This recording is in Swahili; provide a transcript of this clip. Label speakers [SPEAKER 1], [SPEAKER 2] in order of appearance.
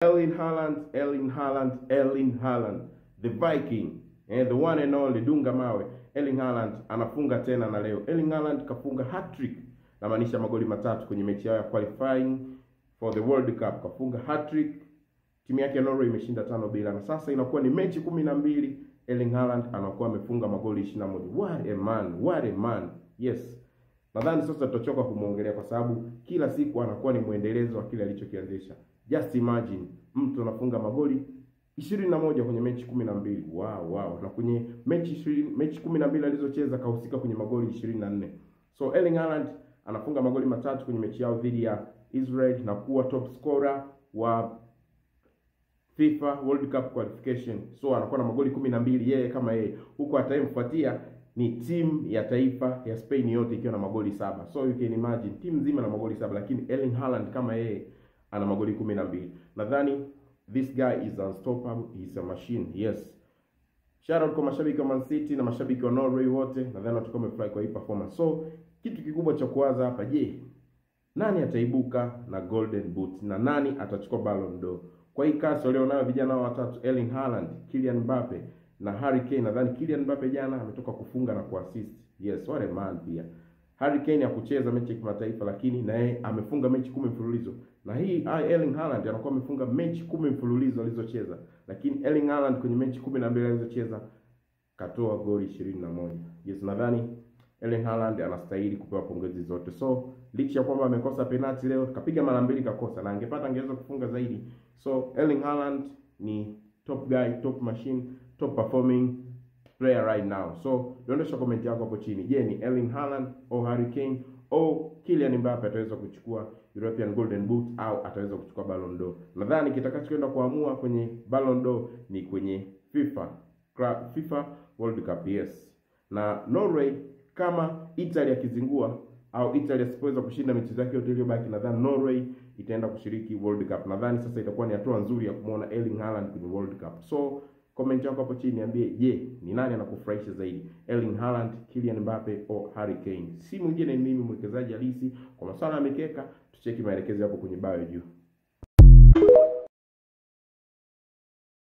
[SPEAKER 1] Erling Haaland, Erling Haaland, Erling Haaland, the Viking, the one and only Dunga Mawe. Erling Haaland anafunga tena na leo. Erling Haaland kafunga hat-trick, namaanisha magoli matatu kwenye mechi yao ya qualifying for the World Cup. Kafunga hat-trick, timu yake ya Norway imeshinda 5-0 na sasa inakuwa ni mechi 12. Erling Haaland anakuwa amefunga magoli 21. What a man, what a man. Yes. Nadhani sasa tutachoka kumuongelea kwa sababu kila siku anakuwa ni mwendelezo wa kile alichokianzisha. Just imagine mtu anafunga magoli 21 kwenye mechi 12. Wow, wow. Na kwenye mechi 12 alizocheza kahusika kwenye magoli 24. So Erling Haaland anafunga magoli matatu kwenye mechi yao dhidi ya Israel na kuwa top scorer wa FIFA World Cup qualification. So anakuwa na magoli 12 yeye kama yeye. Huko atayemfuatia ni timu ya taifa ya Spain yote ikiwa na magoli 7. So you can imagine timu nzima na magoli 7, lakini Erling Haaland kama yeye ana magoli 12. Nadhani this guy is unstoppable, he's a machine. Yes. Shout out kwa mashabiki wa Man City na mashabiki wa Norway wote. Nadhani watakuwa wamefurahi kwa hii performance. So kitu kikubwa cha kuwaza hapa, je, nani ataibuka na Golden Boot na nani atachukua Ballon d'Or? Kwa hii kasi walionayo vijana watatu, Erling Haaland, Kylian Mbappe na Harry Kane. Nadhani Kylian Mbappe jana ametoka kufunga na kuassist. Yes, what a man pia. Harry Kane hakucheza mechi ya kimataifa, lakini na yeye amefunga mechi 10 mfululizo. Na hii Erling Haaland anakuwa amefunga mechi 10 mfululizo alizocheza. Lakini Erling Haaland kwenye mechi 12 alizocheza katoa goli 21. Yes, nadhani Erling Haaland anastahili kupewa pongezi zote. So licha ya kwamba amekosa penalti leo, kapiga mara mbili kakosa, na angepata angeweza kufunga zaidi. So Erling Haaland ni top guy, top machine, top performing player right now. So dondosha comment yako hapo chini. Je, ni Erling Haaland au Harry Kane au Kylian Mbappe ataweza kuchukua European Golden Boot au ataweza kuchukua Ballon d'Or? Nadhani kitakachokwenda kuamua kwenye Ballon d'Or ni kwenye FIFA World Cup. Yes. Na Norway kama Italy akizingua au Italy asipoweza kushinda mechi zake yote iliyobaki, nadhani Norway itaenda kushiriki World Cup. Nadhani sasa itakuwa ni hatua nzuri ya kumuona Erling Haaland kwenye World Cup. So comment yako hapo chini niambie, je, ni nani anakufurahisha zaidi? Erling Haaland, Kylian Mbappe au Harry Kane? Si mwingine mimi mwekezaji halisi kwa masuala ya mikeka. Tucheki maelekezo hapo kwenye bio juu.